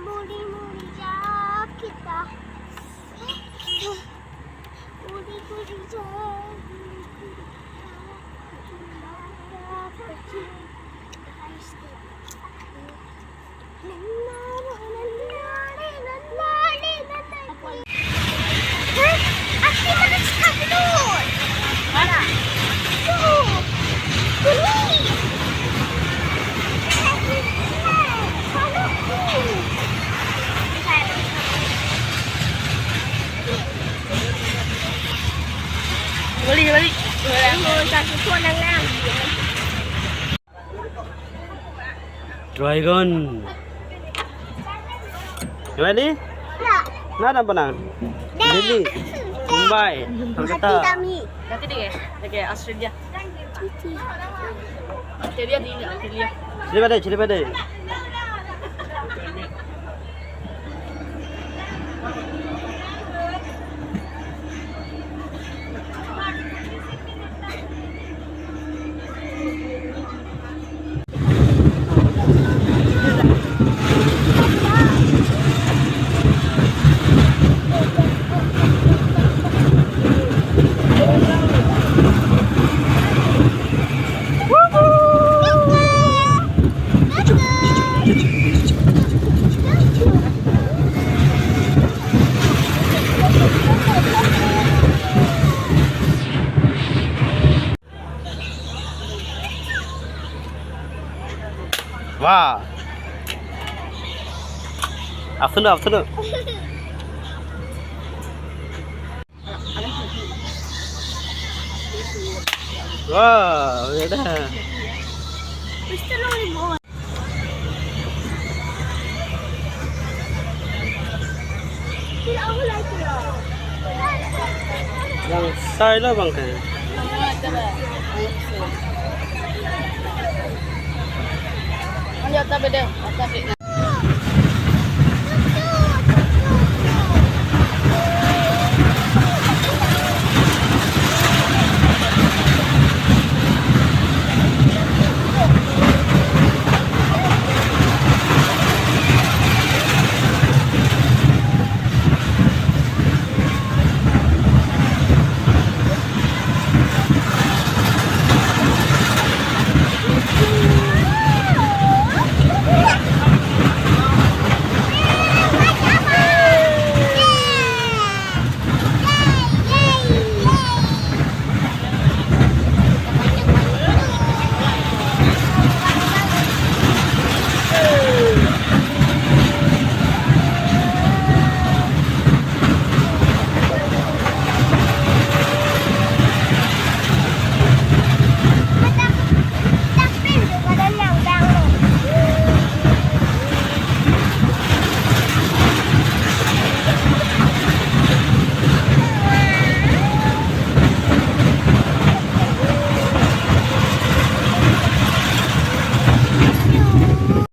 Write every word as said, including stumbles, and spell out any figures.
Muri muri jak kita. Muri muri jak. Balik, balik. Dragon. Gimana nih? Nah, apa nang? Delhi, Mumbai, Kolkata. Nanti deh, kayak Australia. Australia di Australia. Chili pade, chili pade. Wah. Afternoon, afternoon. Wah, beda. Bang, sai lo bang kan. Ano, tabi de, tabi.